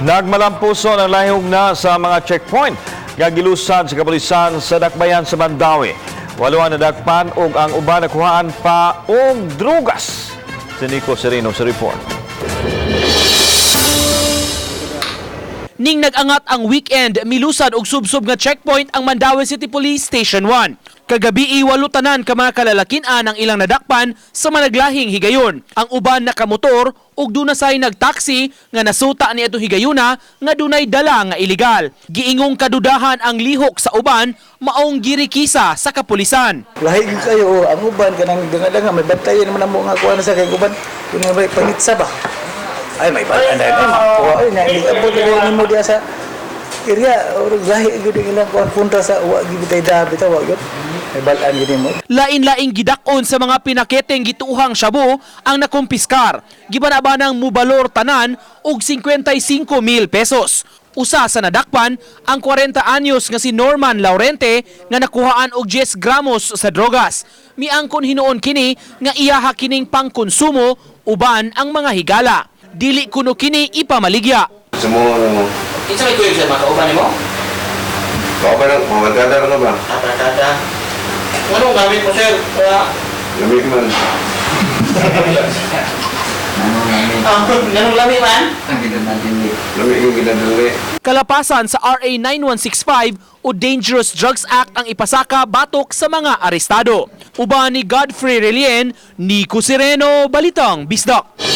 Nagmalampuso ng lahing na sa mga checkpoint nga gilusad sa kapulisan sa dakbayan sa Mandaue. Walo ang nadakpan ug ang uban nakuhaan pa og drugas. Si Nico Sereno sa report. Ning nag-angat ang weekend, milusad og subsob nga checkpoint ang Mandaue City Police Station 1. Kagabi, walo tanan ka mga kalalakinan ang ilang nadakpan sa managlahing higayon. Ang uban nakamotor ug dunasay nagtaksi nga nasuta ni atong higayuna nga dunay dala nga iligal. Giingong kadudahan ang lihok sa uban, maong girikisa sa kapulisan. Lahi gyud kayo, oh. Ang uban kanang danga-danga may bantayan naman amo nga kuha na sa kay uban. Kun may pangitsa ba? Ay, may bantayan ay makuha ay na abot na nimo diya sa area, or lahi gyud ang ilang kuan punta sa wa gyud bitay da bitaw wa gyud. May balaan gyud nimo. Lain-laing gidakon sa mga pinaketeng gituuhang shabu ang nakumpiskar. Gibanabanang mubalor tanan og 55 mil pesos. Usa sa nadakpan ang 40 anyos nga si Norman Laurente nga nakuhaan og 10 gramos sa drogas. Miangkon hinuon kini nga iyaha kining pangkonsumo uban ang mga higala. Dili kuno kini ipamaligya. Sa mo, ano, Kinsa may kuyog sa makauban nimo? Baka ba lang, mamadada ka ba? Ah, barkada. Anong gamit mo, sir? Kaya, Lamig man. ah, ganong lami man? Lamig yung ginadali. Kalapasan sa RA 9165 o Dangerous Drugs Act ang ipasaka batok sa mga arestado. Uban ni Godfrey Relien, Nico Sereno, Balitang Bisdak.